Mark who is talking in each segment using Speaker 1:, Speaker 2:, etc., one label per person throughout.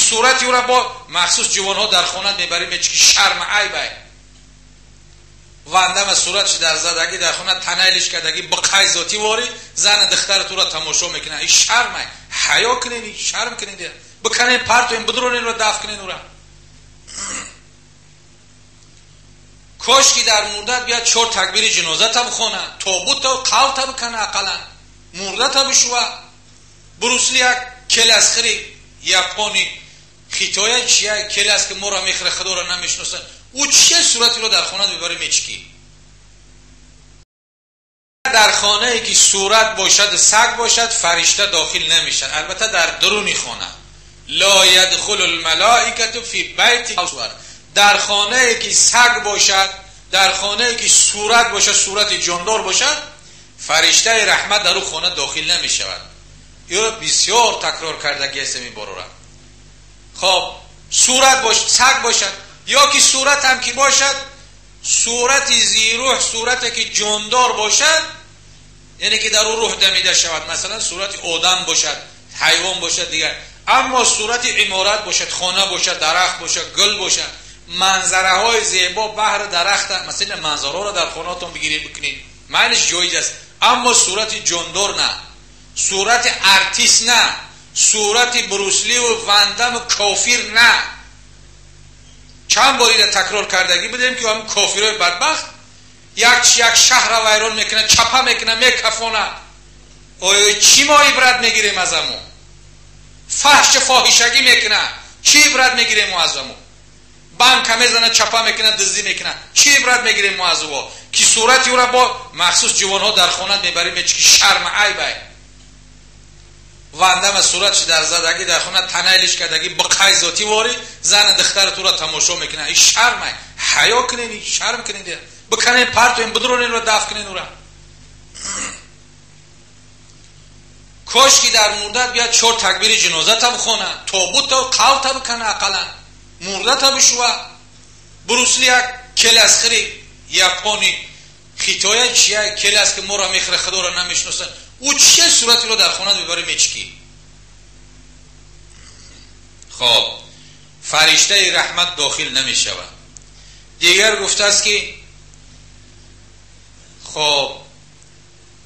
Speaker 1: сурати ӯра бо махсус ҷувонҳо дар хона мебарӣ мечи ки шарм айбай. Вандама суратш дар задагӣ дар хона танайлиш кардагӣ биқай зотӣ ворӣ зана духтарат ӯра тамошо мекунад. Ин шармай. Ҳаё кунед, шарм кунед. Биканед партоем, бидронед ва дафт кунед ӯра. Кош ки дар мурдат биёд чор такбири ҷинозата бихона, тобута қавта бикана, ақаллан мурдата бишува. Брусли як келасхири япони хитоя чия келас ки моро мехӯра, худоро намешиносад. Ӯ чие суратеро дар хона мебари мечикӣ? Дар хонае ки сурат бошад, саг бошад, фаришта дохил намешавад. Албатта дар даруни хона. ла ядхулу الملائکة фи байти сур. Дар хонае ки саг бошад, дар хонае ки сурат бошад, сурати ҷондор бошад, фариштаи раҳмат дар ӯ хона дохил намешавад. Ё бисёр такрор кардагӣ аст ин борора. Хоб, сурат бошад, саг бошад, ё ки сурат ҳам ки бошад, сурати зирӯҳ, сурате ки ҷондор бошад, яъне ки дар ӯ рӯҳ дамида шавад, масалан сурати одам бошад, ҳайвон бошад, дигар. Аммо сурати иморат бошад, хона бошад, дарахт бошад, гул бошад, манзараҳои зебо, баҳр, дарахт, масалан манзараҳоро дар хонаатон бигиред бикунед, маъниш ҷоиз аст. Аммо сурати ҷондор на, сурати артист на, сурати Брусли-ву Вандаму кофир на. Чанд бор ира такрор кардагӣ будем ки ҳам кофирои бадбахт як шаҳрро вайрон мекунад, чапа мекунад, мекафонад. Оё чӣ мо ибрат мегирем аз амо? Фаҳш фоҳишагӣ мекунад, чӣ ибрат мегирем мо аз амо? Банка мезанад, чапа мекунад, дуздӣ мекунад, чӣ ибрат мегирем мо аз ӯ? Ки сурати ӯра бо махсус ҷувонҳо дар хона мебарӣ мечи ки шарм айбай. Вандама суратш дар задагӣ дар хона танайлиш кардагӣ биқай зотӣ ворӣ зана духтарат ӯра тамошо мекунад. Ин шармай. Ҳаё кунед, шарм кунед. Биканед партоем, бидронед ва дафт кунед ӯра. Кош ки дар мурдат биёд чор такбири ҷинозата бихона, тобута қавта бикана, ақаллан мурдата бишува. Брусли як келасхири япони хитоя чия келас ки моро мехӯра, худоро намешиносад. Ӯ чие суратеро дар хона мебари мечикӣ? Хоб, фариштаи раҳмат дохил намешавад. Дигар гуфтааст ки хоб,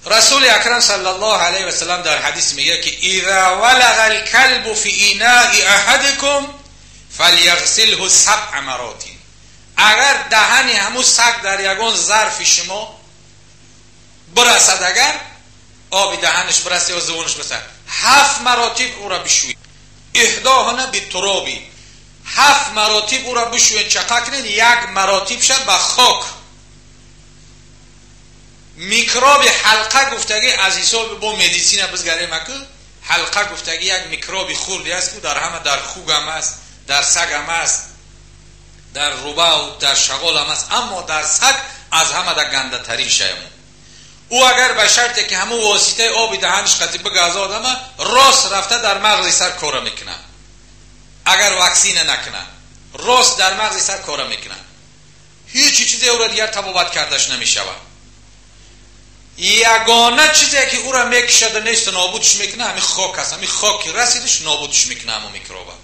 Speaker 1: расули акрам саллаллоҳу алайҳи васаллам дар ҳадис мегӯяд ки иза валага алкалбу фи инаи аҳадикум фалягсилҳу сабъа маротин. Агар даҳани ҳамун саг дар ягон зарфи шумо бирасад, агар оби даҳанаш бирасад ё зубонаш бирасад, ҳафт маротиб ӯра бишӯед. Иҳдоҳуна битуроби, ҳафт маротиб ӯра бишӯед, чақа кунед, як маротиб шад ба хок. Микроби ҳалқа гуфтагӣ аз ҳисоби бо медицина бизгарем, аку ҳалқа гуфтагӣ як микроби хурде аст, ки дар ҳама, дар хуг ҳам аст, дар саг ҳам аст, дар рубау дар шағол ҳам аст, аммо дар саг аз ҳама да гандатарин шаяму. Ӯ агар ба шарте ки ҳамун воситаи оби даҳанаш қатӣ бигаза одама, рост рафта дар мағзи сар кора мекунад. Агар ваксина накунад, рост дар мағзи сар кора мекунад. Ҳеҷ чизе ӯро дигар табобат кардаш намешавад. Ягона чизе ки ӯро мекушад нест нобудш мекунад, ҳамин хок аст. Ҳамин хок ки расидаш нобудш мекунад ҳамун микроба,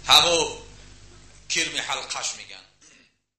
Speaker 1: ҳамун кирми ҳалқаш мегирад.